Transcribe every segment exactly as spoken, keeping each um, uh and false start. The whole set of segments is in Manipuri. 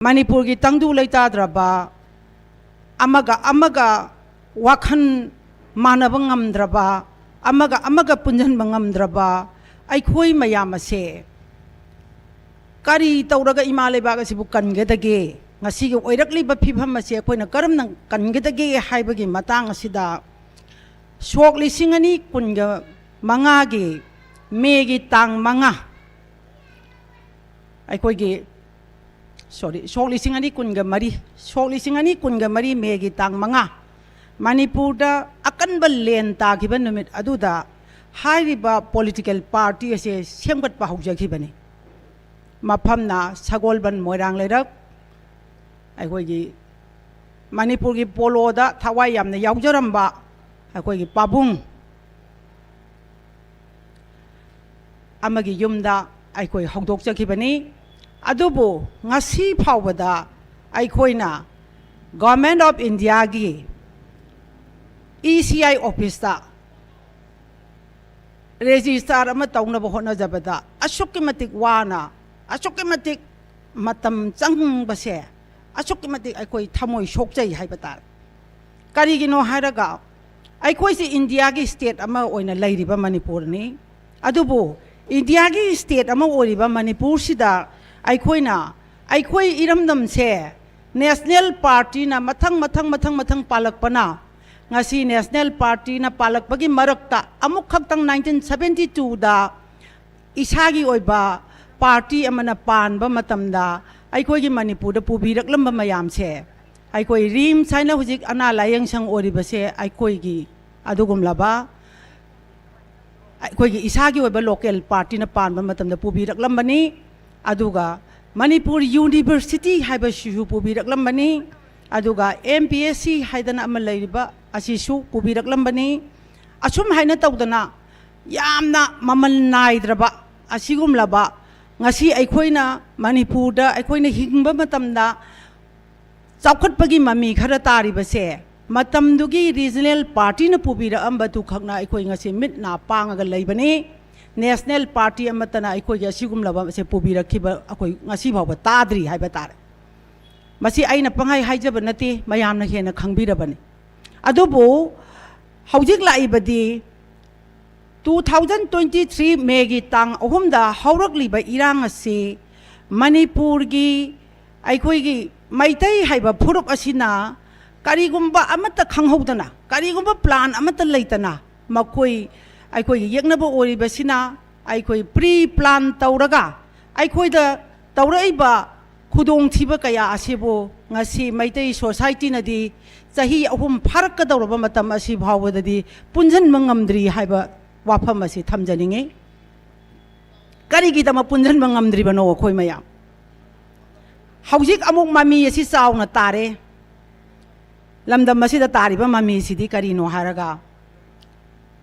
ꯃꯅꯤꯄꯨꯔꯒꯤ ꯇꯪꯗꯨ ꯂꯩꯇꯥꯗ꯭ꯔꯕ, ꯑꯃꯒ ꯑꯃꯒ ꯋꯥꯈꯜ ꯃꯥꯟꯅꯕ ꯉꯝꯗ꯭ꯔꯕ, ꯑꯃꯒ ꯑꯃꯒ ꯄꯨꯟꯁꯤꯟꯕ ꯉꯝꯗ꯭ꯔꯕ ꯑꯩꯈꯣꯏ ꯃꯌꯥꯝ ꯑꯁꯦ ꯀꯔꯤ ꯇꯧꯔꯒ ꯏꯃꯥ ꯂꯩꯕꯥꯛ ꯑꯁꯤꯕꯨ ꯀꯟꯒꯗꯒꯦ? ꯉꯁꯤꯒꯤ ꯑꯣꯏꯔꯛꯂꯤꯕ ꯐꯤꯕꯝ ꯑꯁꯤ ꯑꯩꯈꯣꯏꯅ ꯀꯔꯝꯅ ꯀꯟꯒꯗꯒꯦ ꯍꯥꯏꯕꯒꯤ ꯃꯇꯥꯡ ꯑꯁꯤꯗ ꯁꯣꯛ ꯂꯤꯁꯤꯡ ꯑꯅꯤ ꯀꯨꯟꯒ ꯃꯉꯥꯒꯤ ꯃꯦꯒꯤ ꯇꯥꯡ ꯃꯉꯥ, ꯑꯩꯈꯣꯏꯒꯤ, ꯁꯣꯔꯤ, ꯁꯣꯛ ꯂꯤꯁꯤꯡ ꯑꯅꯤ ꯀꯨꯟꯒ ꯃꯔꯤ, ꯁꯣꯛ ꯂꯤꯁꯤꯡ ꯑꯅꯤ ꯀꯨꯟꯒ ꯃꯔꯤ ꯃꯦꯒꯤ ꯇꯥꯡ ꯃꯉꯥ, ꯃꯅꯤꯄꯨꯔꯗ ꯑꯀꯟꯕ ꯂꯦꯟ ꯇꯥꯈꯤꯕ ꯅꯨꯃꯤꯠ ꯑꯗꯨꯗ ꯍꯥꯏꯔꯤꯕ ꯄꯣꯂꯤꯇꯤꯀꯦꯜ ꯄꯥꯔꯇꯤ ꯑꯁꯦ ꯁꯦꯝꯒꯠꯄ ꯍꯧꯖꯈꯤꯕꯅꯤ꯫ ꯃꯐꯝꯅ ꯁꯒꯣꯜꯕꯟ ꯃꯣꯏꯔꯥꯡ ꯂꯩꯔꯛ, ꯑꯩꯈꯣꯏꯒꯤ ꯃꯅꯤꯄꯨꯔꯒꯤ ꯄꯣꯂꯣꯗ ꯊꯋꯥꯏ ꯌꯥꯝꯅ ꯌꯥꯎꯖꯔꯝꯕ ꯑꯩꯈꯣꯏꯒꯤ ꯄꯥꯕꯨꯡ ꯑꯃꯒꯤ ꯌꯨꯝꯗ ꯑꯩꯈꯣꯏ ꯍꯧꯗꯣꯛꯆꯈꯤꯕꯅꯤ꯫ ꯑꯗꯨꯕꯨ ꯉꯁꯤ ꯐꯥꯎꯕꯗ ꯑꯩꯈꯣꯏꯅ Government of Indiaꯒꯤ E C I officeꯇ ꯔꯦꯖꯤꯁꯇꯥꯔ ꯑꯃ ꯇꯧꯅꯕ ꯍꯣꯠꯅꯖꯕꯗ ꯑꯁꯨꯛꯀꯤ ꯃꯇꯤꯛ ꯋꯥꯅ, ꯑꯁꯨꯛꯀꯤ ꯃꯇꯤꯛ ꯃꯇꯝ ꯆꯪꯕꯁꯦ ꯑꯁꯨꯛꯀꯤ ꯃꯇꯤꯛ ꯑꯩꯈꯣꯏ ꯊꯃꯣꯏ ꯁꯣꯛꯆꯩ ꯍꯥꯏꯕ ꯇꯥꯔꯦ꯫ ꯀꯔꯤꯒꯤꯅꯣ ꯍꯥꯏꯔꯒ ꯑꯩꯈꯣꯏꯁꯤ ꯏꯟꯗꯤꯌꯥꯒꯤ state ꯑꯃ ꯑꯣꯏꯅ ꯂꯩꯔꯤꯕ ꯃꯅꯤꯄꯨꯔꯅꯤ꯫ ꯑꯗꯨꯕꯨ ꯏꯟꯗꯤꯌꯥꯒꯤ state ꯑꯃ ꯑꯣꯏꯔꯤꯕ ꯃꯅꯤꯄꯨꯔꯁꯤꯗ ꯑꯩꯈꯣꯏꯅ ꯑꯩꯈꯣꯏ ꯏꯔꯝꯗꯝꯁꯦ national partyꯅ ꯃꯊꯪ ꯃꯊꯪ ꯃꯊꯪ ꯃꯊꯪ ꯄꯥꯜꯂꯛꯄꯅ, ꯉꯁꯤ national partyꯅ ꯄꯥꯜꯂꯛꯄꯒꯤ ꯃꯔꯛꯇ ꯑꯃꯨꯛ ꯈꯛꯇꯪ nineteen seventy twoꯗ ꯏꯁꯥꯒꯤ ꯑꯣꯏꯕ party ꯑꯃꯅ ꯄꯥꯟꯕ ꯃꯇꯝꯗ ꯑꯩꯈꯣꯏꯒꯤ ꯃꯅꯤꯄꯨꯔꯗ ꯄꯨꯕꯤꯔꯛꯂꯝꯕ ꯃꯌꯥꯝꯁꯦ, ꯑꯩꯈꯣꯏ RIMS ꯍꯥꯏꯅ ꯍꯧꯖꯤꯛ ꯑꯅꯥ ꯂꯥꯏꯌꯦꯡ ꯁꯪ ꯑꯣꯏꯔꯤꯕꯁꯦ ꯑꯩꯈꯣꯏꯒꯤ ꯑꯗꯨꯒꯨꯝꯂꯕ ꯑꯩꯈꯣꯏꯒꯤ ꯏꯁꯥꯒꯤ ꯑꯣꯏꯕ local partyꯅ ꯄꯥꯟꯕ ꯃꯇꯝꯗ ꯄꯨꯕꯤꯔꯛꯂꯝꯕꯅꯤ꯫ ꯑꯗꯨꯒ ꯃꯅꯤꯄꯨꯔ University ꯍꯥꯏꯕꯁꯤꯁꯨ ꯄꯨꯕꯤꯔꯛꯂꯝꯕꯅꯤ꯫ ꯑꯗꯨꯒ M P S C ꯍꯥꯏꯗꯅ ꯑꯃ ꯂꯩꯔꯤꯕ ꯑꯁꯤꯁꯨ ꯄꯨꯕꯤꯔꯛꯂꯝꯕꯅꯤ꯫ ꯑꯁꯨꯝ ꯍꯥꯏꯅ ꯇꯧꯗꯅ ꯌꯥꯝꯅ ꯃꯃꯜ ꯅꯥꯏꯗ꯭ꯔꯕ ꯑꯁꯤꯒꯨꯝꯂꯕ ꯉꯁꯤ ꯑꯩꯈꯣꯏꯅ ꯃꯅꯤꯄꯨꯔꯗ ꯑꯩꯈꯣꯏꯅ ꯍꯤꯡꯕ ꯃꯇꯝꯗ ꯆꯥꯎꯈꯠꯄꯒꯤ ꯃꯃꯤ ꯈꯔ ꯇꯥꯔꯤꯕꯁꯦ ꯃꯇꯝꯗꯨꯒꯤ regional partyꯅ ꯄꯨꯕꯤꯔꯛꯑꯝꯕꯗꯨ ꯈꯛꯅ ꯑꯩꯈꯣꯏ ꯉꯁꯤ ꯃꯤꯠ ꯅꯥ ꯄꯥꯡꯉꯒ ꯂꯩꯕꯅꯤ꯫ National party ꯑꯃꯠꯇꯅ ꯑꯩꯈꯣꯏꯒꯤ ꯑꯁꯤꯒꯨꯝꯂꯕ ꯑꯁꯦ ꯄꯨꯕꯤꯔꯛꯈꯤꯕ ꯑꯩꯈꯣꯏ ꯉꯁꯤ ꯐꯥꯎꯕ ꯇꯥꯗ꯭ꯔꯤ ꯍꯥꯏꯕ ꯇꯥꯔꯦ꯫ ꯃꯁꯤ ꯑꯩꯅ ꯄꯪꯍꯥꯏ ꯍꯥꯏꯖꯕ ꯅꯠꯇꯦ, ꯃꯌꯥꯝꯅ ꯍꯦꯟꯅ ꯈꯪꯕꯤꯔꯕꯅꯤ꯫ ꯑꯗꯨꯕꯨ ꯍꯧꯖꯤꯛ ꯂꯥꯛꯏꯕꯗꯤ two thousand twenty three ꯃꯦꯒꯤ ꯇꯥꯡ ꯑꯍꯨꯝꯗ ꯍꯧꯔꯛꯂꯤꯕ ꯏꯔꯥꯡ ꯑꯁꯤ ꯃꯅꯤꯄꯨꯔꯒꯤ, ꯑꯩꯈꯣꯏꯒꯤ ꯃꯩꯇꯩ ꯍꯥꯏꯕ ꯐꯨꯔꯨꯞ ꯑꯁꯤꯅ ꯀꯔꯤꯒꯨꯝꯕ ꯑꯃꯠꯇ ꯈꯪꯍꯧꯗꯅ, ꯀꯔꯤꯒꯨꯝꯕ plan ꯑꯃꯠꯇ ꯂꯩꯇꯅ, ꯃꯈꯣꯏ, ꯑꯩꯈꯣꯏꯒꯤ ꯌꯦꯛꯅꯕ ꯑꯣꯏꯔꯤꯕꯁꯤꯅ ꯑꯩꯈꯣꯏ pre plan ꯇꯧꯔꯒ ꯑꯩꯈꯣꯏꯗ ꯇꯧꯔꯛꯏꯕ ꯈꯨꯗꯣꯡꯊꯤꯕ ꯀꯌꯥ ꯑꯁꯤꯕꯨ ꯉꯁꯤ ꯃꯩꯇꯩ society ꯅꯗꯤ ꯆꯍꯤ ꯑꯍꯨꯝ ꯐꯥꯔꯛꯀꯗꯧꯔꯕ ꯃꯇꯝ ꯑꯁꯤ ꯐꯥꯎꯕꯗꯗꯤ ꯄꯨꯟꯁꯤꯟꯕ ꯉꯝꯗ꯭ꯔꯤ ꯍꯥꯏꯕ ꯋꯥꯐꯝ ꯑꯁꯤ ꯊꯝꯖꯅꯤꯡꯏ꯫ ꯀꯔꯤꯒꯤꯗꯃꯛ ꯄꯨꯟꯁꯤꯟꯕ ꯉꯝꯗ꯭ꯔꯤꯕꯅꯣ ꯑꯩꯈꯣꯏ ꯃꯌꯥꯝ? ꯍꯧꯖꯤꯛ ꯑꯃꯨꯛ ꯃꯃꯤ ꯑꯁꯤ ꯆꯥꯎꯅ ꯇꯥꯔꯦ꯫ ꯂꯝꯗꯝ ꯑꯁꯤꯗ ꯇꯥꯔꯤꯕ ꯃꯃꯤꯁꯤꯗꯤ ꯀꯔꯤꯅꯣ ꯍꯥꯏꯔꯒ,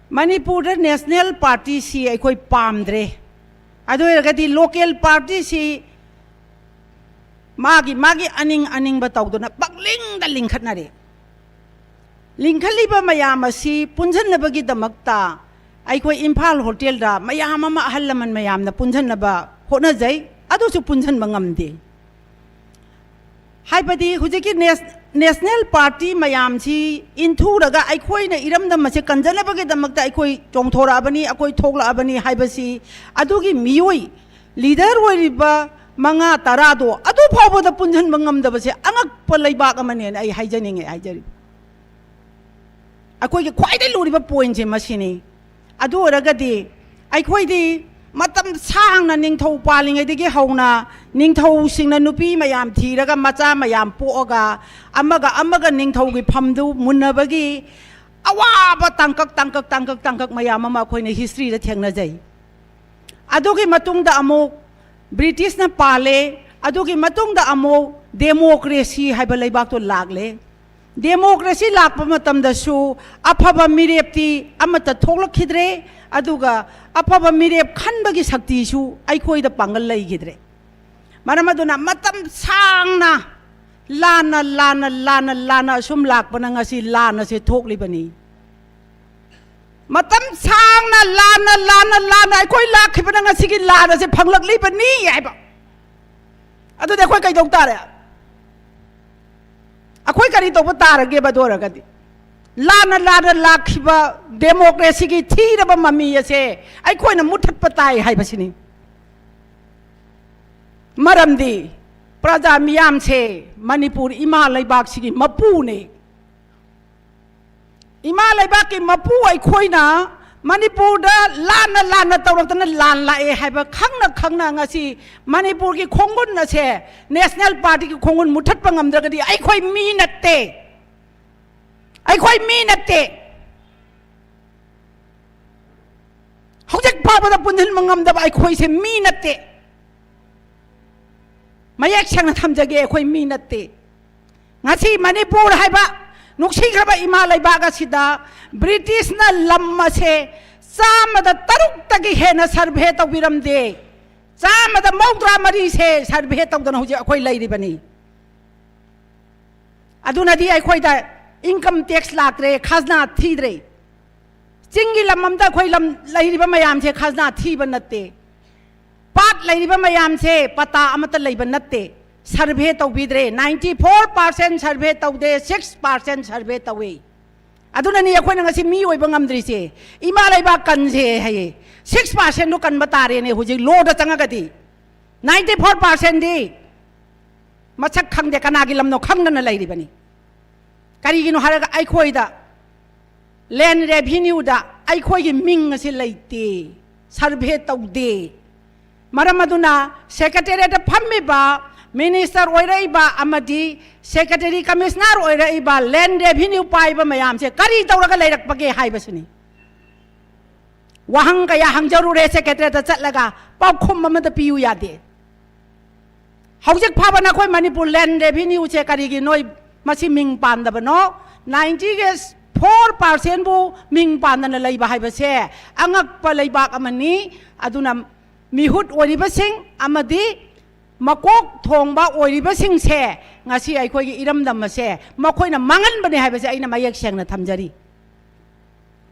ꯃꯅꯤꯄꯨꯔꯗ national party ꯁꯤ ꯑꯩꯈꯣꯏ ꯄꯥꯝꯗ꯭ꯔꯦ꯫ ꯑꯗꯨ ꯑꯣꯏꯔꯒꯗꯤ local party ꯁꯤ ꯃꯥꯒꯤ ꯃꯥꯒꯤ ꯑꯅꯤꯡ ꯑꯅꯤꯡꯕ ꯇꯧꯗꯨꯅ ꯄꯪꯂꯤꯡꯗ ꯂꯤꯡꯈꯠꯅꯔꯦ꯫ ꯂꯤꯡꯈꯠꯂꯤꯕ ꯃꯌꯥꯝ ꯑꯁꯤ ꯄꯨꯟꯁꯤꯟꯅꯕꯒꯤꯗꯃꯛꯇ ꯑꯩꯈꯣꯏ ꯏꯝꯐꯥꯜ hotel ꯗ ꯃꯌꯥꯝ ꯑꯃ, ꯑꯍꯜ ꯂꯃꯟ ꯃꯌꯥꯝꯅ ꯄꯨꯟꯁꯤꯟꯅꯕ ꯍꯣꯠꯅꯖꯩ, ꯑꯗꯨꯁꯨ ꯄꯨꯟꯁꯤꯟꯕ ꯉꯝꯗꯦ꯫ ꯍꯥꯏꯕꯗꯤ ꯍꯧꯖꯤꯛꯀꯤ ꯅꯦꯁ-, national party ꯃꯌꯥꯝꯁꯤ ꯏꯟꯊꯨꯔꯒ ꯑꯩꯈꯣꯏꯅ ꯏꯔꯝꯗꯝ ꯑꯁꯦ ꯀꯟꯖꯅꯕꯒꯤꯗꯃꯛꯇ ꯑꯩꯈꯣꯏ ꯆꯣꯡꯊꯣꯔꯛꯑꯕꯅꯤ, ꯑꯩꯈꯣꯏ ꯊꯣꯛꯂꯛꯑꯕꯅꯤ ꯍꯥꯏꯕꯁꯤ ꯑꯗꯨꯒꯤ ꯃꯤꯑꯣꯏ leader ꯑꯣꯏꯔꯤꯕ ꯃꯉꯥ ꯇꯔꯥꯗꯣ ꯑꯗꯨ ꯐꯥꯎꯕꯗ ꯄꯨꯟꯁꯤꯟꯕ ꯉꯝꯗꯕꯁꯦ ꯑꯉꯛꯄ ꯂꯩꯕꯥꯛ ꯑꯃꯅꯦꯅ ꯑꯩ ꯍꯥꯏꯖꯅꯤꯡꯉꯦ, ꯍꯥꯏꯖꯔꯤ꯫ ꯑꯩꯈꯣꯏꯒꯤ ꯈ꯭ꯋꯥꯏꯗꯒꯤ ꯂꯨꯔꯤꯕ point ꯁꯦ ꯃꯁꯤꯅꯤ꯫ ꯑꯗꯨ ꯑꯣꯏꯔꯒꯗꯤ ꯑꯩꯈꯣꯏꯗꯤ ꯃꯇꯝ ꯁꯥꯡꯅ ꯅꯤꯡꯊꯧ ꯄꯥꯜꯂꯤꯉꯩꯗꯒꯤ ꯍꯧꯅ ꯅꯤꯡꯊꯧꯁꯤꯡꯅ ꯅꯨꯄꯤ ꯃꯌꯥꯝ ꯊꯤꯔꯒ ꯃꯆꯥ ꯃꯌꯥꯝ ꯄꯣꯛꯑꯒ ꯑꯃꯒ ꯑꯃꯒ ꯅꯤꯡꯊꯧꯒꯤ ꯐꯝꯗꯨ ꯃꯨꯟꯅꯕꯒꯤ ꯑꯋꯥꯕ ꯇꯥꯡꯀꯛ, ꯇꯥꯡꯀꯛ, ꯇꯥꯡꯀꯛ, ꯇꯥꯡꯀꯛ ꯃꯌꯥꯝ ꯑꯃ ꯑꯩꯈꯣꯏꯅ history ꯗ ꯊꯦꯡꯅꯖꯩ꯫ ꯑꯗꯨꯒꯤ ꯃꯇꯨꯡꯗ ꯑꯃꯨꯛ British ꯅ ꯄꯥꯜꯂꯦ꯫ ꯑꯗꯨꯒꯤ ꯃꯇꯨꯡꯗ ꯑꯃꯨꯛ democracy ꯍꯥꯏꯕ ꯂꯩꯕꯥꯛꯇꯣ ꯂꯥꯛꯂꯦ꯫ Democracy ꯂꯥꯛꯄ ꯃꯇꯝꯗꯁꯨ ꯑꯐꯕ ꯃꯤꯔꯦꯞꯇꯤ ꯑꯃꯠꯇ ꯊꯣꯛꯂꯛꯈꯤꯗ꯭ꯔꯦ, ꯑꯗꯨꯒ ꯑꯐꯕ ꯃꯤꯔꯦꯞ ꯈꯟꯕꯒꯤ ꯁꯛꯇꯤꯁꯨ ꯑꯩꯈꯣꯏꯗ ꯄꯥꯡꯒꯜ ꯂꯩꯈꯤꯗ꯭ꯔꯦ꯫ ꯃꯔꯝ ꯑꯗꯨꯅ ꯃꯇꯝ ꯁꯥꯡꯅ ꯂꯥꯟꯅ, ꯂꯥꯟꯅ, ꯂꯥꯟꯅ, ꯂꯥꯟꯅ ꯑꯁꯨꯝ ꯂꯥꯛꯄꯅ ꯉꯁꯤ ꯂꯥꯟ ꯑꯁꯦ ꯊꯣꯛꯂꯤꯕꯅꯤ꯫ ꯃꯇꯝ ꯁꯥꯡꯅ ꯂꯥꯟꯅ, ꯂꯥꯟꯅ, ꯂꯥꯟꯅ ꯑꯩꯈꯣꯏ ꯂꯥꯛꯈꯤꯕꯅ ꯉꯁꯤꯒꯤ ꯂꯥꯟ ꯑꯁꯦ ꯐꯪꯂꯛꯂꯤꯕꯅꯤ ꯍꯥꯏꯕ꯫ ꯑꯗꯨꯗꯤ ꯑꯩꯈꯣꯏ ꯀꯩꯗꯧ ꯇꯥꯔꯦ? ꯑꯩꯈꯣꯏ ꯀꯔꯤ ꯇꯧꯕ ꯇꯥꯔꯒꯦꯕ? ꯑꯗꯨ ꯑꯣꯏꯔꯒꯗꯤ ꯂꯥꯟꯅ ꯂꯥꯟꯅ ꯂꯥꯛꯈꯤꯕ ꯗꯦꯃꯣꯀ꯭ꯔꯦꯁꯤꯒꯤ ꯊꯤꯔꯕ ꯃꯃꯤ ꯑꯁꯦ ꯑꯩꯈꯣꯏꯅ ꯃꯨꯠꯊꯠꯄ ꯇꯥꯏ ꯍꯥꯏꯕꯁꯤꯅꯤ꯫ ꯃꯔꯝꯗꯤ ꯄ꯭ꯔꯖꯥ ꯃꯤꯌꯥꯝꯁꯦ ꯃꯅꯤꯄꯨꯔ ꯏꯃꯥ ꯂꯩꯕꯥꯛꯁꯤꯒꯤ ꯃꯄꯨꯅꯦ꯫ ꯏꯃꯥ ꯂꯩꯕꯥꯛꯀꯤ ꯃꯄꯨ ꯑꯩꯈꯣꯏꯅ ꯃꯅꯤꯄꯨꯔꯗ ꯂꯥꯟꯅ ꯂꯥꯟꯅ ꯇꯧꯔꯛꯇꯅ ꯂꯥꯟ ꯂꯥꯛꯑꯦ ꯍꯥꯏꯕ ꯈꯪꯅ ꯈꯪꯅ ꯉꯁꯤ ꯃꯅꯤꯄꯨꯔꯒꯤ ꯈꯣꯡꯒꯨꯟ ꯑꯁꯦ ꯅꯦꯁꯅꯦꯜ ꯄꯥꯔꯇꯤꯒꯤ ꯈꯣꯡꯒꯨꯟ ꯃꯨꯠꯊꯠꯄ ꯉꯝꯗ꯭ꯔꯒꯗꯤ ꯑꯩꯈꯣꯏ ꯃꯤ ꯅꯠꯇꯦ꯫ ꯑꯩꯈꯣꯏ ꯃꯤ ꯅꯠꯇꯦ꯫ ꯍꯧꯖꯤꯛ ꯐꯥꯎꯕꯗ ꯄꯨꯟꯁꯤꯟꯕ ꯉꯝꯗꯕ ꯑꯩꯈꯣꯏꯁꯦ ꯃꯤ ꯅꯠꯇꯦ꯫ ꯃꯌꯦꯛ ꯁꯦꯡꯅ ꯊꯝꯖꯒꯦ, ꯑꯩꯈꯣꯏ ꯃꯤ ꯅꯠꯇꯦ꯫ ꯉꯁꯤ ꯃꯅꯤꯄꯨꯔ ꯍꯥꯏꯕ ꯅꯨꯡꯁꯤꯈ꯭ꯔꯕ ꯏꯃꯥ ꯂꯩꯕꯥꯛ ꯑꯁꯤꯗ ꯕ꯭ꯔꯤꯇꯤꯁꯅ ꯂꯝ ꯑꯁꯦ ꯆꯥꯝꯃꯗ ꯇꯔꯨꯛꯇꯒꯤ ꯍꯦꯟꯅ ꯁꯔꯚꯦ ꯇꯧꯕꯤꯔꯝꯗꯦ꯫ ꯆꯥꯝꯃꯗ ꯃꯧꯗ꯭ꯔꯥ ꯃꯔꯤꯁꯦ ꯁꯔꯚꯦ ꯇꯧꯗꯅ ꯍꯧꯖꯤꯛ ꯑꯩꯈꯣꯏ ꯂꯩꯔꯤꯕꯅꯤ꯫ ꯑꯗꯨꯅꯗꯤ ꯑꯩꯈꯣꯏꯗ ꯏꯟꯀꯝ ꯇꯦꯛꯁ ꯂꯥꯛꯇ꯭ꯔꯦ, ꯈꯖꯅꯥ ꯊꯤꯗ꯭ꯔꯦ꯫ ꯆꯤꯡꯒꯤ ꯂꯝ ꯑꯝꯗ ꯑꯩꯈꯣꯏ ꯂꯝ ꯂꯩꯔꯤꯕ ꯃꯌꯥꯝꯁꯦ ꯈꯖꯅꯥ ꯊꯤꯕ ꯅꯠꯇꯦ꯫ ꯄꯥꯠ ꯂꯩꯔꯤꯕ ꯃꯌꯥꯝꯁꯦ ꯄꯇꯥ ꯑꯃꯠꯇ ꯂꯩꯕ ꯅꯠꯇꯦ꯫ ꯁꯔꯚꯦ ꯇꯧꯕꯤꯗ꯭ꯔꯦ꯫ Ninety four percent ꯁꯔꯚꯦ ꯇꯧꯗꯦ, six percent ꯁꯔꯚꯦ ꯇꯧꯏ꯫ ꯑꯗꯨꯅꯅꯤ ꯑꯩꯈꯣꯏꯅ ꯉꯁꯤ ꯃꯤ ꯑꯣꯏꯕ ꯉꯝꯗ꯭ꯔꯤꯁꯦ꯫ ꯏꯃꯥ ꯂꯩꯕꯥꯛ ꯀꯟꯁꯦ ꯍꯥꯏꯌꯦ, six percentꯗꯣ ꯀꯟꯕ ꯇꯥꯔꯦꯅꯦ ꯍꯧꯖꯤꯛ ꯂꯣꯗ ꯆꯪꯉꯒꯗꯤ꯫ Ninety four percentꯗꯤ ꯃꯁꯛ ꯈꯪꯗꯦ, ꯀꯅꯥꯒꯤ ꯂꯝꯅꯣ ꯈꯪꯗꯅ ꯂꯩꯔꯤꯕꯅꯤ꯫ ꯀꯔꯤꯒꯤꯅꯣ ꯍꯥꯏꯔꯒ ꯑꯩꯈꯣꯏꯗ ꯂꯦꯟ ꯔꯦꯚꯤꯅ꯭ꯌꯨꯗ ꯑꯩꯈꯣꯏꯒꯤ ꯃꯤꯡ ꯑꯁꯤ ꯂꯩꯇꯦ, ꯁꯔꯚꯦ ꯇꯧꯗꯦ꯫ ꯃꯔꯝ ꯑꯗꯨꯅ ꯁꯦꯀ꯭ꯔꯦꯇꯦꯔꯤꯌꯦꯠꯇ ꯐꯝꯃꯤꯕ ꯃꯤꯅꯤꯁꯇꯔ ꯑꯣꯏꯔꯛꯏꯕ ꯑꯃꯗꯤ ꯁꯦꯀ꯭ꯔꯦꯇꯔꯤ ꯀꯃꯤꯁꯅꯔ ꯑꯣꯏꯔꯛꯏꯕ ꯂꯦꯟ ꯔꯦꯚꯤꯅ꯭ꯌꯨ ꯄꯥꯏꯕ ꯃꯌꯥꯝꯁꯦ ꯀꯔꯤ ꯇꯧꯔꯒ ꯂꯩꯔꯛꯄꯒꯦ ꯍꯥꯏꯕꯁꯤꯅꯤ꯫ ꯋꯥꯍꯪ ꯀꯌꯥ ꯍꯪꯖꯔꯨꯔꯦ ꯁꯦꯀ꯭ꯔꯦꯇꯦꯔꯤꯌꯦꯠꯇ ꯆꯠꯂꯒ, ꯄꯥꯎꯈꯨꯝ ꯑꯃꯗ ꯄꯤꯌꯨ ꯌꯥꯗꯦ꯫ ꯍꯧꯖꯤꯛ ꯐꯥꯎꯕ ꯅꯈꯣꯏ ꯃꯅꯤꯄꯨꯔ ꯂꯦꯟ ꯔꯦꯚꯤꯅ꯭ꯌꯨꯁꯦ ꯀꯔꯤꯒꯤ ꯅꯣꯏ ꯃꯁꯤ ꯃꯤꯡ ꯄꯥꯟꯗꯕꯅꯣ? Ninety four percentꯕꯨ ꯃꯤꯡ ꯄꯥꯟꯗꯅ ꯂꯩꯕ ꯍꯥꯏꯕꯁꯦ ꯑꯉꯛꯄ ꯂꯩꯕꯥꯛ ꯑꯃꯅꯤ꯫ ꯑꯗꯨꯅ ꯃꯤꯍꯨꯠ ꯑꯣꯏꯔꯤꯕꯁꯤꯡ ꯑꯃꯗꯤ ꯃꯀꯣꯛ ꯊꯣꯡꯕ ꯑꯣꯏꯔꯤꯕꯁꯤꯡꯁꯦ ꯉꯁꯤ ꯑꯩꯈꯣꯏꯒꯤ ꯏꯔꯝꯗꯝ ꯑꯁꯦ ꯃꯈꯣꯏꯅ ꯃꯥꯡꯍꯟꯕꯅꯦ ꯍꯥꯏꯕꯁꯦ ꯑꯩꯅ ꯃꯌꯦꯛ ꯁꯦꯡꯅ ꯊꯝꯖꯔꯤ꯫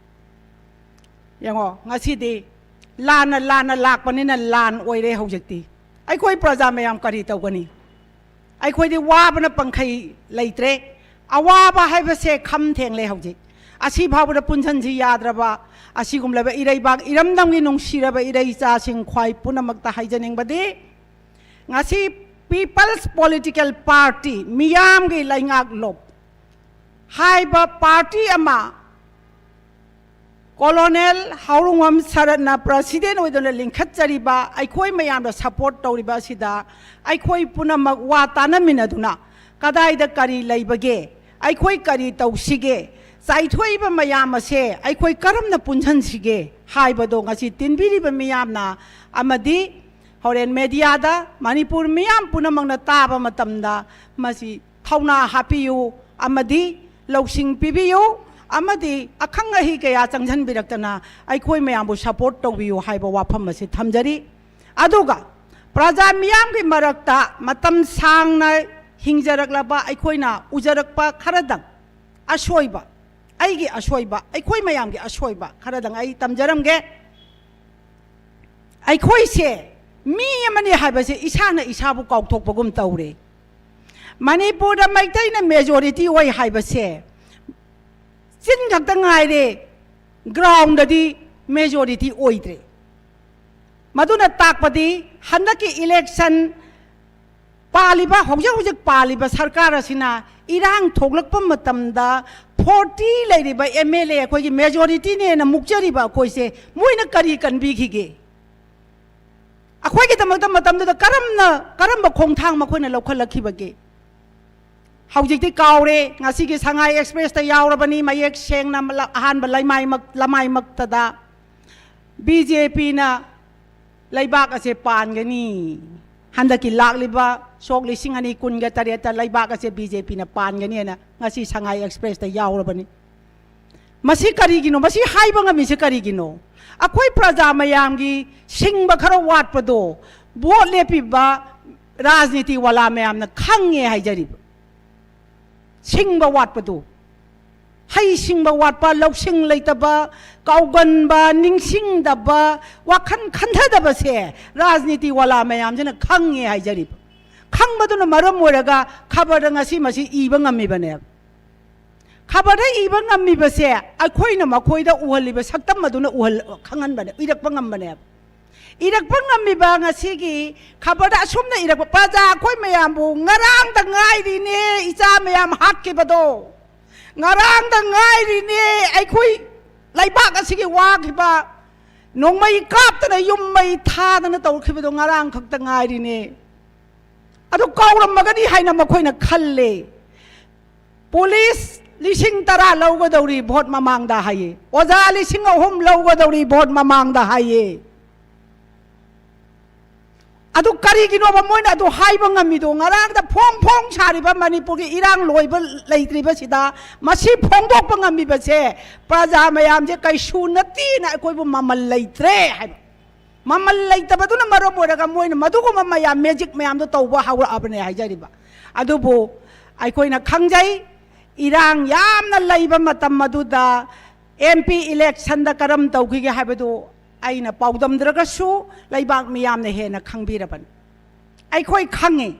ꯌꯦꯡꯉꯣ, ꯉꯁꯤꯗꯤ ꯂꯥꯟꯅ ꯂꯥꯟꯅ ꯂꯥꯛꯄꯅꯤꯅ ꯂꯥꯟ ꯑꯣꯏꯔꯦ ꯍꯧꯖꯤꯛꯇꯤ꯫ ꯑꯩꯈꯣꯏ ꯄ꯭ꯔꯖꯥ ꯃꯌꯥꯝ ꯀꯔꯤ ꯇꯧꯒꯅꯤ? ꯑꯩꯈꯣꯏꯗꯤ ꯋꯥꯕꯅ ꯄꯪꯈꯩ ꯂꯩꯇ꯭ꯔꯦ꯫ ꯑꯋꯥꯕ ꯍꯥꯏꯕꯁꯦ ꯈꯝ ꯊꯦꯡꯂꯦ ꯍꯧꯖꯤꯛ꯫ ꯑꯁꯤ ꯐꯥꯎꯕꯗ ꯄꯨꯟꯁꯤꯟꯁꯤ ꯌꯥꯗ꯭ꯔꯕ ꯑꯁꯤꯒꯨꯝꯂꯕ ꯏꯔꯩꯕꯥꯛ ꯏꯔꯝꯗꯝꯒꯤ ꯅꯨꯡꯁꯤꯔꯕ ꯏꯔꯩ ꯏꯆꯥꯁꯤꯡ ꯈ꯭ꯋꯥꯏ ꯄꯨꯝꯅꯃꯛꯇ ꯍꯥꯏꯖꯅꯤꯡꯕꯗꯤ, ꯉꯁꯤ People's Political Party, ꯃꯤꯌꯥꯝꯒꯤ ꯂꯩꯉꯥꯛꯂꯣꯞ ꯍꯥꯏꯕ ꯄꯥꯔꯇꯤ ꯑꯃ ꯀꯣꯂꯣꯅꯦꯜ ꯍꯥꯎꯔꯨꯡꯕꯝ ꯁꯔꯠꯅ ꯄ꯭ꯔꯁꯤꯗꯦꯟ ꯑꯣꯏꯗꯨꯅ ꯂꯤꯡꯈꯠꯆꯔꯤꯕ, ꯑꯩꯈꯣꯏ ꯃꯌꯥꯝꯅ ꯁꯄꯣꯔꯠ ꯇꯧꯔꯤꯕ ꯑꯁꯤꯗ ꯑꯩꯈꯣꯏ ꯄꯨꯝꯅꯃꯛ ꯋꯥ ꯇꯥꯟꯅꯃꯤꯟꯅꯗꯨꯅ ꯀꯗꯥꯏꯗ ꯀꯔꯤ ꯂꯩꯕꯒꯦ, ꯑꯩꯈꯣꯏ ꯀꯔꯤ ꯇꯧꯁꯤꯒꯦ, ꯆꯥꯏꯊꯣꯛꯏꯕ ꯃꯌꯥꯝ ꯑꯁꯦ ꯑꯩꯈꯣꯏ ꯀꯔꯝꯅ ꯄꯨꯟꯁꯤꯟꯁꯤꯒꯦ ꯍꯥꯏꯕꯗꯣ ꯉꯁꯤ ꯇꯤꯟꯕꯤꯔꯤꯕ ꯃꯤꯌꯥꯝꯅ ꯑꯃꯗꯤ ꯍꯣꯔꯦꯟ ꯃꯦꯗꯤꯌꯥꯗ ꯃꯅꯤꯄꯨꯔ ꯃꯤꯌꯥꯝ ꯄꯨꯝꯅꯃꯛꯅ ꯇꯥꯕ ꯃꯇꯝꯗ ꯃꯁꯤ ꯊꯧꯅꯥ ꯍꯥꯞꯄꯤꯌꯨ ꯑꯃꯗꯤ ꯂꯧꯁꯤꯡ ꯄꯤꯕꯤꯌꯨ ꯑꯃꯗꯤ ꯑꯈꯪ ꯑꯍꯩ ꯀꯌꯥ ꯆꯪꯁꯤꯟꯕꯤꯔꯛꯇꯅ ꯑꯩꯈꯣꯏ ꯃꯌꯥꯝꯕꯨ ꯁꯄꯣꯔꯠ ꯇꯧꯕꯤꯌꯨ ꯍꯥꯏꯕ ꯋꯥꯐꯝ ꯑꯁꯤ ꯊꯝꯖꯔꯤ꯫ ꯑꯗꯨꯒ ꯄ꯭ꯔꯖꯥ ꯃꯤꯌꯥꯝꯒꯤ ꯃꯔꯛꯇ ꯃꯇꯝ ꯁꯥꯡꯅ ꯍꯤꯡꯖꯔꯛꯂꯕ ꯑꯩꯈꯣꯏꯅ ꯎꯖꯔꯛꯄ ꯈꯔꯗꯪ ꯑꯁꯣꯏꯕ, ꯑꯩꯒꯤ ꯑꯁꯣꯏꯕ, ꯑꯩꯈꯣꯏ ꯃꯌꯥꯝꯒꯤ ꯑꯁꯣꯏꯕ ꯈꯔꯗꯪ ꯑꯩ ꯇꯝꯖꯔꯝꯒꯦ꯫ ꯑꯩꯈꯣꯏꯁꯦ ꯃꯤ ꯑꯃꯅꯤ ꯍꯥꯏꯕꯁꯦ ꯏꯁꯥꯅ ꯏꯁꯥꯕꯨ ꯀꯥꯎꯊꯣꯛꯄꯒꯨꯝ ꯇꯧꯔꯦ꯫ ꯃꯅꯤꯄꯨꯔꯗ ꯃꯩꯇꯩꯅ ꯃꯦꯖꯣꯔꯤꯇꯤ ꯑꯣꯏ ꯍꯥꯏꯕꯁꯦ ꯆꯤꯟ ꯈꯛꯇ ꯉꯥꯏꯔꯦ, ꯒ꯭ꯔꯥꯎꯟꯗꯗꯤ ꯃꯦꯖꯣꯔꯤꯇꯤ ꯑꯣꯏꯗ꯭ꯔꯦ꯫ ꯃꯗꯨꯅ ꯇꯥꯛꯄꯗꯤ ꯍꯟꯗꯛꯀꯤ ꯏꯂꯦꯛꯁꯟ ꯄꯥꯜꯂꯤꯕ, ꯍꯧꯖꯤꯛ ꯍꯧꯖꯤꯛ ꯄꯥꯜꯂꯤꯕ ꯁꯔꯀꯥꯔ ꯑꯁꯤꯅ ꯏꯔꯥꯡ ꯊꯣꯛꯂꯛꯄ ꯃꯇꯝꯗ ꯐꯣꯔꯇꯤ ꯂꯩꯔꯤꯕ ꯑꯦꯝ ꯑꯦꯜ ꯑꯦ ꯑꯩꯈꯣꯏꯒꯤ ꯃꯦꯖꯣꯔꯤꯇꯤꯅꯦꯅ ꯃꯨꯛꯆꯔꯤꯕ ꯑꯩꯈꯣꯏꯁꯦ ꯃꯣꯏꯅ ꯀꯔꯤ ꯀꯟꯕꯤꯈꯤꯒꯦ? ꯑꯩꯈꯣꯏꯒꯤꯗꯃꯛꯇ ꯃꯇꯝꯗꯨꯗ ꯀꯔꯝꯅ, ꯀꯔꯝꯕ ꯈꯣꯡꯊꯥꯡ ꯃꯈꯣꯏꯅ ꯂꯧꯈꯠꯂꯛꯈꯤꯕꯒꯦ? ꯍꯧꯖꯤꯛꯇꯤ ꯀꯥꯎꯔꯦ꯫ ꯉꯁꯤꯒꯤ ꯁꯉꯥꯏ ꯑꯦꯛꯁꯄ꯭ꯔꯦꯁꯇ ꯌꯥꯎꯔꯕꯅꯤ, ꯃꯌꯦꯛ ꯁꯦꯡꯅ ꯃꯂ-, ꯑꯍꯥꯟꯕ ꯂꯩꯃꯥꯏꯃꯛ-, ꯂꯃꯥꯏꯃꯛꯇꯗ ꯕꯤ ꯖꯦ ꯄꯤꯅ ꯂꯩꯕꯥꯛ ꯑꯁꯦ ꯄꯥꯟꯒꯅꯤ, ꯍꯟꯗꯛꯀꯤ ꯂꯥꯛꯂꯤꯕ ꯁꯣꯛ ꯂꯤꯁꯤꯡ ꯑꯅꯤ ꯀꯨꯟꯒ ꯇꯔꯦꯠꯇ ꯂꯩꯕꯥꯛ ꯑꯁꯦ ꯕꯤ ꯖꯦ ꯄꯤꯅ ꯄꯥꯟꯒꯅꯤ ꯍꯥꯏꯅ ꯉꯁꯤ ꯁꯉꯥꯏ ꯑꯦꯛꯁꯄ꯭ꯔꯦꯁꯇ ꯌꯥꯎꯔꯕꯅꯤ꯫ ꯃꯁꯤ ꯀꯔꯤꯒꯤꯅꯣ? ꯃꯁꯤ ꯍꯥꯏꯕ ꯉꯝꯃꯤꯁꯤ ꯀꯔꯤꯒꯤꯅꯣ? ꯑꯩꯈꯣꯏ ꯄ꯭ꯔꯖꯥ ꯃꯌꯥꯝꯒꯤ ꯁꯤꯡꯕ ꯈꯔ ꯋꯥꯠꯄꯗꯣ ꯚꯣꯠ ꯂꯦꯞꯄꯤꯕ ꯔꯥꯖꯅꯤꯇꯤ ꯋꯥꯂꯥ ꯃꯌꯥꯝꯅ ꯈꯪꯉꯦ ꯍꯥꯏꯖꯔꯤꯕ꯫ ꯁꯤꯡꯕ ꯋꯥꯠꯄꯗꯣ, ꯍꯩ ꯁꯤꯡꯕ ꯋꯥꯠꯄ, ꯂꯧꯁꯤꯡ ꯂꯩꯇꯕ, ꯀꯥꯎꯒꯟꯕ, ꯅꯤꯡꯁꯤꯡꯗꯕ, ꯋꯥꯈꯜ ꯈꯟꯊꯗꯕꯁꯦ ꯔꯥꯖꯅꯤꯇꯤ ꯋꯥꯂꯥ ꯃꯌꯥꯝꯁꯤꯅ ꯈꯪꯉꯦ ꯍꯥꯏꯖꯔꯤꯕ꯫ ꯈꯪꯕꯗꯨꯅ ꯃꯔꯝ ꯑꯣꯏꯔꯒ ꯈꯕꯔꯗ ꯉꯁꯤ ꯃꯁꯤ ꯏꯕ ꯉꯝꯃꯤꯕꯅꯦꯕ꯫ ꯈꯕꯔꯗ ꯏꯕ ꯉꯝꯃꯤꯕꯁꯦ ꯑꯩꯈꯣꯏꯅ ꯃꯈꯣꯏꯗ ꯎꯍꯜꯂꯤꯕ ꯁꯛꯇꯝ ꯑꯗꯨꯅ ꯎꯍꯜ-, ꯈꯪꯍꯟꯕꯅꯦ, ꯏꯔꯛꯄ ꯉꯝꯕꯅꯦꯕ꯫ ꯏꯔꯛꯄ ꯉꯝꯃꯤꯕ ꯉꯁꯤꯒꯤ ꯈꯕꯔꯗ ꯑꯁꯨꯝꯅ ꯏꯔꯛꯄ, "ꯄ꯭ꯔꯖꯥ ꯑꯩꯈꯣꯏ ꯃꯌꯥꯝꯕꯨ ꯉꯔꯥꯡꯗ ꯉꯥꯏꯔꯤꯅꯦ ꯏꯆꯥ ꯃꯌꯥꯝ ꯍꯥꯠꯈꯤꯕꯗꯣ, ꯉꯔꯥꯡꯗ ꯉꯥꯏꯔꯤꯅꯦ ꯑꯩꯈꯣꯏ ꯂꯩꯕꯥꯛ ꯑꯁꯤꯒꯤ ꯋꯥꯈꯤꯕ, ꯅꯣꯡꯃꯩ ꯀꯥꯞꯇꯅ ꯌꯨꯝ ꯃꯩ ꯊꯥꯗꯅ ꯇꯧꯈꯤꯕꯗꯣ ꯉꯔꯥꯡ ꯈꯛꯇ ꯉꯥꯏꯔꯤꯅꯦ"꯫ ꯑꯗꯨ ꯀꯥꯎꯔꯝꯃꯒꯅꯤ ꯍꯥꯏꯅ ꯃꯈꯣꯏꯅ ꯈꯜꯂꯦ꯫ ꯄꯨꯂꯤꯁ ꯂꯤꯁꯤꯡ ꯇꯔꯥ ꯂꯧꯒꯗꯧꯔꯤ ꯚꯣꯠ ꯃꯃꯥꯡꯗ ꯍꯥꯏꯌꯦ, ꯑꯣꯖꯥ ꯂꯤꯁꯤꯡ ꯑꯍꯨꯝ ꯂꯧꯒꯗꯧꯔꯤ ꯚꯣꯠ ꯃꯃꯥꯡꯗ ꯍꯥꯏꯌꯦ꯫ ꯑꯗꯨ ꯀꯔꯤꯒꯤꯅꯣꯕ ꯃꯣꯏꯅ ꯑꯗꯨ ꯍꯥꯏꯕ ꯉꯝꯃꯤꯗꯣ? ꯉꯔꯥꯡꯗ ꯐꯣꯡ ꯐꯣꯡ ꯁꯥꯔꯤꯕ ꯃꯅꯤꯄꯨꯔꯒꯤ ꯏꯔꯥꯡ ꯂꯣꯏꯕ ꯂꯩꯇ꯭ꯔꯤꯕꯁꯤꯗ ꯃꯁꯤ ꯐꯣꯡꯗꯣꯛꯄ ꯉꯝꯃꯤꯕꯁꯦ, ꯄ꯭ꯔꯖꯥ ꯃꯌꯥꯝꯁꯦ ꯀꯩꯁꯨ ꯅꯠꯇꯦꯅ ꯑꯩꯈꯣꯏꯕꯨ ꯃꯃꯜ ꯂꯩꯇ꯭ꯔꯦ ꯍꯥꯏꯕ꯫ ꯃꯃꯜ ꯂꯩꯇꯕꯗꯨꯅ ꯃꯔꯝ ꯑꯣꯏꯔꯒ ꯃꯣꯏꯅ ꯃꯗꯨꯒꯨꯝꯕ ꯃꯌꯥꯝ, ꯃꯦꯖꯤꯛ ꯃꯌꯥꯝꯗꯣ ꯇꯧꯕ ꯍꯧꯔꯛꯑꯕꯅꯦ ꯍꯥꯏꯖꯔꯤꯕ꯫ ꯑꯗꯨꯕꯨ ꯑꯩꯈꯣꯏꯅ ꯈꯪꯖꯩ, ꯏꯔꯥꯡ ꯌꯥꯝꯅ ꯂꯩꯕ ꯃꯇꯝ ꯑꯗꯨꯗ ꯑꯦꯝ ꯄꯤ ꯏꯂꯦꯛꯁꯟꯗ ꯀꯔꯝ ꯇꯧꯈꯤꯒꯦ ꯍꯥꯏꯕꯗꯨ ꯑꯩꯅ ꯄꯥꯎꯗꯝꯗ꯭ꯔꯒꯁꯨ ꯂꯩꯕꯥꯛ ꯃꯤꯌꯥꯝꯅ ꯍꯦꯟꯅ ꯈꯪꯕꯤꯔꯕꯅꯤ꯫ ꯑꯩꯈꯣꯏ ꯈꯪꯉꯤ꯫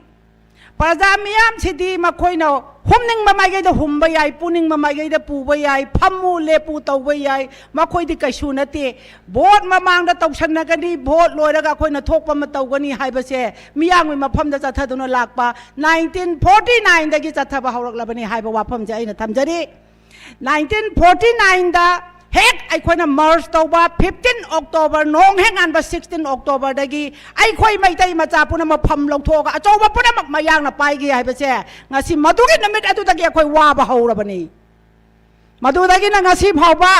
ꯄ꯭ꯔꯖꯥ ꯃꯤꯌꯥꯝꯁꯤꯗꯤ ꯃꯈꯣꯏꯅ ꯍꯨꯝꯅꯤꯡꯕ ꯃꯥꯏꯀꯩꯗ ꯍꯨꯝꯕ ꯌꯥꯏ, ꯄꯨꯅꯤꯡꯕ ꯃꯥꯏꯀꯩꯗ ꯄꯨꯕ ꯌꯥꯏ, ꯐꯝꯃꯨ ꯂꯦꯞꯄꯨ ꯇꯧꯕ ꯌꯥꯏ, ꯃꯈꯣꯏꯗꯤ ꯀꯩꯁꯨ ꯅꯠꯇꯦ꯫ ꯚꯣꯠ ꯃꯃꯥꯡꯗ ꯇꯧꯁꯟꯅꯒꯅꯤ, ꯚꯣꯠ ꯂꯣꯏꯔꯒ ꯑꯩꯈꯣꯏꯅ ꯊꯣꯛꯄ ꯑꯃ ꯇꯧꯒꯅꯤ ꯍꯥꯏꯕꯁꯦ ꯃꯤꯌꯥꯝꯒꯤ ꯃꯐꯝꯗ ꯆꯠꯊꯗꯨꯅ ꯂꯥꯛꯄ ꯅꯥꯏꯟꯇꯤꯟ ꯐꯣꯔꯇꯤ ꯅꯥꯏꯟꯗꯒꯤ ꯆꯠꯊꯕ ꯍꯧꯔꯛꯂꯕꯅꯤ ꯍꯥꯏꯕ ꯋꯥꯐꯝꯁꯦ ꯑꯩꯅ ꯊꯝꯖꯔꯤ꯫ ꯅꯥꯏꯟꯇꯤꯟ ꯐꯣꯔꯇꯤ ꯅꯥꯏꯟꯗ ꯍꯦꯛ ꯑꯩꯈꯣꯏꯅ ꯃꯔꯖ ꯇꯧꯕ, ꯐꯤꯐꯇꯤꯟ ꯑꯣꯛꯇꯣꯕꯔ, ꯅꯣꯡ ꯍꯦꯛ ꯉꯥꯟꯕ ꯁꯤꯛꯁꯇꯤꯟ ꯑꯣꯛꯇꯣꯕꯔꯗꯒꯤ ꯑꯩꯈꯣꯏ ꯃꯩꯇꯩ ꯃꯆꯥ ꯄꯨꯝꯅꯃꯛ ꯐꯝ ꯂꯧꯊꯣꯛꯑꯒ ꯑꯆꯧꯕ ꯄꯨꯝꯅꯃꯛ ꯃꯌꯥꯡꯅ ꯄꯥꯏꯈꯤ ꯍꯥꯏꯕꯁꯦ, ꯉꯁꯤ ꯃꯗꯨꯒꯤ ꯅꯨꯃꯤꯠ ꯑꯗꯨꯗꯒꯤ ꯑꯩꯈꯣꯏ ꯋꯥꯕ ꯍꯧꯔꯕꯅꯤ꯫ ꯃꯗꯨꯗꯒꯤꯅ ꯉꯁꯤ ꯐꯥꯎꯕ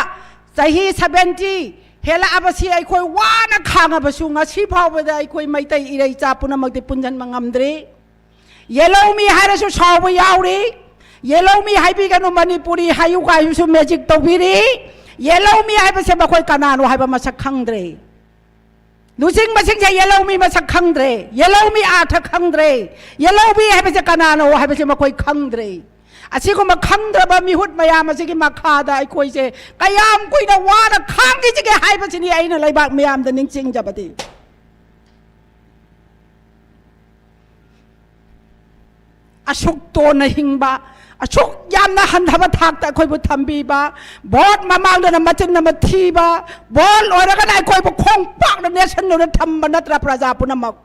ꯆꯍꯤ ꯁꯚꯦꯟꯇꯤ ꯍꯦꯜꯂꯛꯑꯕꯁꯤ ꯑꯩꯈꯣꯏ ꯋꯥꯅ ꯈꯥꯡꯉꯕꯁꯨ ꯉꯁꯤ ꯐꯥꯎꯕꯗ ꯑꯩꯈꯣꯏ ꯃꯩꯇꯩ ꯏꯔꯩꯆꯥ ꯄꯨꯝꯅꯃꯛꯇꯤ ꯄꯨꯟꯁꯤꯟꯕ ꯉꯝꯗ꯭ꯔꯤ꯫ ꯌꯦꯜꯍꯧꯃꯤ ꯍꯥꯏꯔꯁꯨ ꯁꯥꯎꯕ ꯌꯥꯎꯔꯤ꯫ ꯌꯦꯜꯍꯧꯃꯤ ꯍꯥꯏꯕꯤꯒꯅꯨ, ꯃꯅꯤꯄꯨꯔꯤ ꯍꯥꯏꯌꯨ ꯀꯥꯏꯁꯨ ꯃꯦꯖꯤꯛ ꯇꯧꯕꯤꯔꯤ꯫ ꯌꯦꯜꯍꯧꯃꯤ ꯍꯥꯏꯕꯁꯦ ꯃꯈꯣꯏ ꯀꯅꯥꯅꯣ ꯍꯥꯏꯕ ꯃꯁꯛ ꯈꯪꯗ꯭ꯔꯦ꯫ ꯂꯨꯆꯤꯡꯕꯁꯤꯡꯁꯦ ꯌꯦꯜꯍꯧꯃꯤ ꯃꯁꯛ ꯈꯪꯗ꯭ꯔꯦ, ꯌꯦꯜꯍꯧꯃꯤ ꯑꯥꯔꯊ ꯈꯪꯗ꯭ꯔꯦ, ꯌꯦꯜꯍꯧꯃꯤ ꯍꯥꯏꯕꯁꯦ ꯀꯅꯥꯅꯣ ꯍꯥꯏꯕꯁꯦ ꯃꯈꯣꯏ ꯈꯪꯗ꯭ꯔꯦ꯫ ꯑꯁꯤꯒꯨꯝꯕ ꯈꯪꯗ꯭ꯔꯕ ꯃꯤꯍꯨꯠ ꯃꯌꯥꯝ ꯑꯁꯤꯒꯤ ꯃꯈꯥꯗ ꯑꯩꯈꯣꯏꯁꯦ ꯀꯌꯥꯝ ꯀꯨꯏꯅ ꯋꯥꯅ ꯈꯥꯡꯈꯤꯁꯤꯒꯦ ꯍꯥꯏꯕꯁꯤꯅꯤ ꯑꯩꯅ ꯂꯩꯕꯥꯛ ꯃꯤꯌꯥꯝꯗ ꯅꯤꯡꯁꯤꯡꯖꯕꯗꯤ꯫ ꯑꯁꯨꯛ ꯇꯣꯟꯅ ꯍꯤꯡꯕ, ꯑꯁꯨꯛ ꯌꯥꯝꯅ ꯍꯟꯊꯕ ꯊꯥꯛꯇ ꯑꯩꯈꯣꯏꯕꯨ ꯊꯝꯕꯤꯕ, ꯚꯣꯠ ꯃꯃꯥꯡꯗꯅ ꯃꯆꯤꯟ ꯑꯃ ꯊꯤꯕ, ꯚꯣꯠ ꯂꯣꯏꯔꯒꯅ ꯑꯩꯈꯣꯏꯕꯨ ꯈꯣꯡꯄꯥꯛꯅ ꯅꯦꯠꯁꯟꯗꯨꯅ ꯊꯝꯕ ꯅꯠꯇ꯭ꯔꯥ ꯄ꯭ꯔꯖꯥ ꯄꯨꯝꯅꯃꯛ?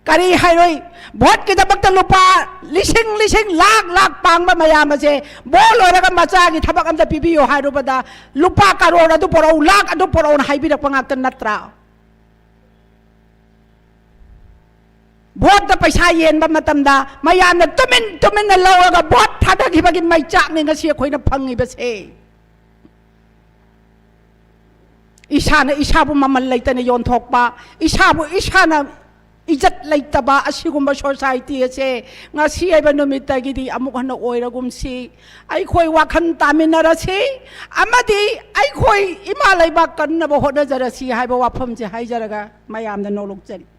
ꯀꯔꯤ ꯍꯥꯏꯔꯣꯏ? ꯚꯣꯠꯀꯤꯗꯃꯛꯇ ꯂꯨꯄꯥ ꯂꯤꯁꯤꯡ ꯂꯤꯁꯤꯡ ꯂꯥꯛ ꯂꯥꯛ ꯄꯥꯡꯕ ꯃꯌꯥꯝ ꯑꯁꯦ ꯚꯣꯠ ꯂꯣꯏꯔꯒ ꯃꯆꯥꯒꯤ ꯊꯕꯛ ꯑꯝꯇ ꯄꯤꯕꯤꯌꯨ ꯍꯥꯏꯔꯨꯕꯗ ꯂꯨꯄꯥ ꯀꯔꯣꯔ ꯑꯗꯨ ꯄꯨꯔꯛꯎ, ꯂꯥꯛ ꯑꯗꯨ ꯄꯨꯔꯛꯎꯅ ꯍꯥꯏꯕꯤꯔꯛꯄ ꯉꯥꯛꯇ ꯅꯠꯇ꯭ꯔꯥ? ꯚꯣꯠꯇ ꯄꯩꯁꯥ ꯌꯦꯟꯕ ꯃꯇꯝꯗ ꯃꯌꯥꯝꯅ ꯇꯨꯃꯤꯟ ꯇꯨꯃꯤꯟꯅ ꯂꯧꯔꯒ ꯚꯣꯠ ꯊꯥꯗꯈꯤꯕꯒꯤ ꯃꯩꯆꯥꯛꯅꯤ ꯉꯁꯤ ꯑꯩꯈꯣꯏꯅ ꯐꯪꯉꯤꯕꯁꯦ꯫ ꯏꯁꯥꯅ ꯏꯁꯥꯕꯨ ꯃꯃꯜ ꯂꯩꯇꯅ ꯌꯣꯟꯊꯣꯛꯄ, ꯏꯁꯥꯕꯨ ꯏꯁꯥꯅ ꯏꯖꯠ ꯂꯩꯇꯕ ꯑꯁꯤꯒꯨꯝꯕ ꯁꯣꯁꯥꯏꯇꯤ ꯑꯁꯦ ꯉꯁꯤ ꯍꯥꯏꯕ ꯅꯨꯃꯤꯠꯇꯒꯤꯗꯤ ꯑꯃꯨꯛ ꯍꯟꯅ ꯑꯣꯏꯔꯒꯨꯝꯁꯤ꯫ ꯑꯩꯈꯣꯏ ꯋꯥꯈꯜ ꯇꯥꯃꯤꯟꯅꯔꯁꯤ ꯑꯃꯗꯤ ꯑꯩꯈꯣꯏ ꯏꯃꯥ ꯂꯩꯕꯥꯛ ꯀꯟꯅꯕ ꯍꯣꯠꯅꯖꯔꯁꯤ ꯍꯥꯏꯕ ꯋꯥꯐꯝꯁꯦ ꯍꯥꯏꯖꯔꯒ ꯃꯌꯥꯝꯗ ꯅꯣꯂꯨꯛꯆꯔꯤ꯫